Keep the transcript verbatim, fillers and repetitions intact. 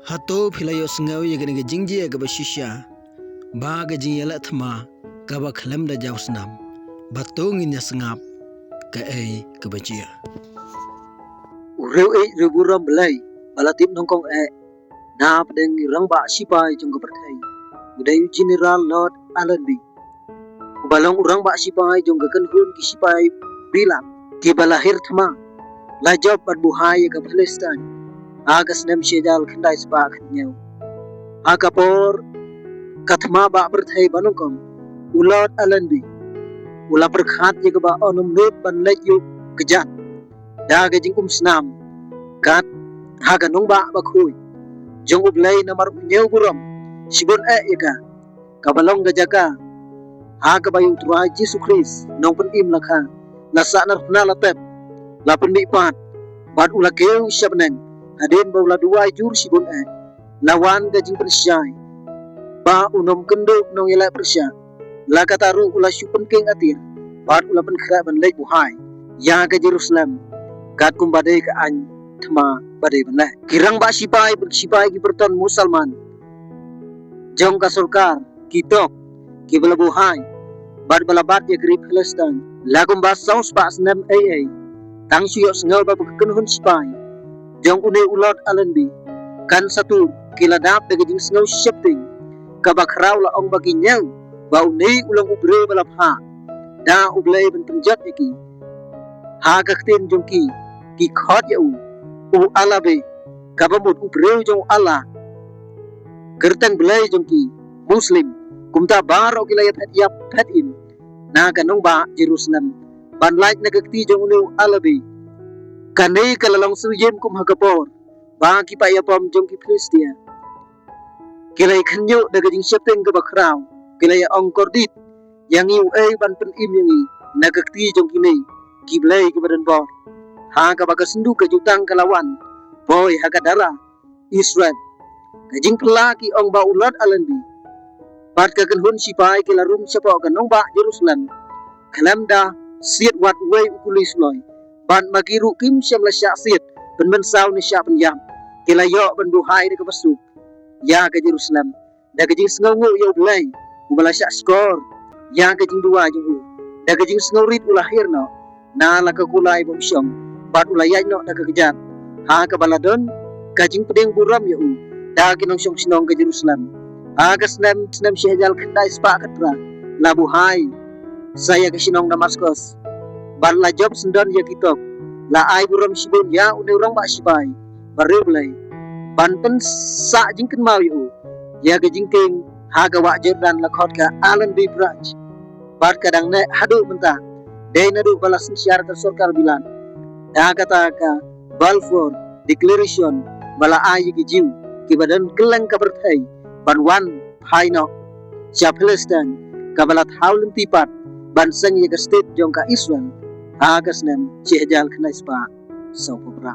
Hato phi la ïohsngew ïa kane ka jingjia kaba shisha, ba ka jingïaleh thma kaba khlem da jaw snam? Ba to ngin ïa sngap kaei kaba jia. U riewieid riewburom Blei ba la tip nyngkong eh na pdeng i rangbah shipai jong ka pyrthei, u dei u General Lord Allenby, uba long u rangbah shipai jong ka kynhun ki shipai bilat kiba la hiar thma, la jop bad buhai ïa ka Palestine ha ka snem shi hajar khyndai spah khathynñiew. Ha ka por ka thma ba pyrthei ba nyngkong, u Lord Allenby u la pyrkhat ïa kaba un ym nud ban leit ïuh kjat da ka jingum snam kat ha ka nongbah bakhuid jong U Blei, namar u ñiew burom shibun eh ïa ka, kaba long ka jaka ha kaba ïa U Trai Jisu Khrist, Nongpynim la kha, la sahnarphna, la tep, la pynmihpat bad u la kiew sha bneng. Hadien ba u la duwai jur shibun eh, la wan ka jingpynshai ba un ym kynduh nongïaleh pyrshah. La kata ruh u la shu pynkieng atir bad u la pynkhreh ban leit buhai ïa ka Jerusalem katkum ba dei ka aiñ thma ba dei ban leh. Ki rangbah shipai bad ki shipai ki pyrton Musalman jong ka sorkar ki tok kiba la buhai bad ba la bat ïa ka ri Palestine. La kumba saw spah snem ei ei, tang shu ïohsngew ba ka kynhun shipai jong une u Lord Allenby kan sa tur, ki la dap da ka jingsngew sheptieng kaba khraw, la ong ba ki ñiew ba une u long u briew ba la phah da U Blei ban pynjot ïa ki. Ha ka ktien jong ki, ki khot ïa u, u Allah Be, kaba mut u briew jong u Allah, kyrteng blei jong ki Muslim. Kumta baroh ki la ïaphet ïaphet im na ka nongbah Jerusalem ban lait na ka kti jong une u Allah Be. Kane ka la long syriem kum ha ka por ba ki paid ïapom jong ki Philistia ki la ïa khynñiuh da ka jingsheptieng kaba khraw, ki la ïa ong kordit, ïa ngi uei ban pynim ïa ngi na ka kti jong kine ki blei kiba don bor? Ha kaba ka synduk ka jutang ka la wan poi ha ka dara Israel. Ka jingphylla ki ong ba u Lord Allenby bad ka kynhun shipai ki la rung shapoh ka nongbah Jerusalem khlem da siat wat uwei u kuli suloi, bad ma ki ruh kim shym la shah siat pynmynsaw ne shah pynïap. Ki la ïoh ban buhai da kaba suk ïa ka Jerusalem da ka jingsngewnguh ïa U Blei uba la shah shkor ïa ka jingduwai jong u. Da ka jingsngewrit u la hiar noh na la ka kulai ba u shong bad u la ïaid noh da ka kjat, ha kaba la don ka jingpdiang burom ïa u da ki nongshong shnong ka Jerusalem. Ha ka snem, snem shi hajar khyndai spah khatphra, la buhai sa ïa ka shnong Damascus bad la jop syndon ïa ki tok. La ai burom shibun ïa une u rangbah shipai ba riewblei ban pynsah jingkynmaw ïa u ïa ka jingkieng ha ka wah Jordan, la khot ka Allenby Bridge. Bad ka dang neh haduh mynta, dei naduh ba la synshar ka sorkar bilat da kata ka Balfour Declaration ba la ai ïa ki Jiw kiba don kylleng ka pyrthei ban wan phai noh sha Palestine, kaba la thaw lynti pat ban seng ïa ka state jong ka Israel ha ka snem shi hajar khyndai spah sawphew phra.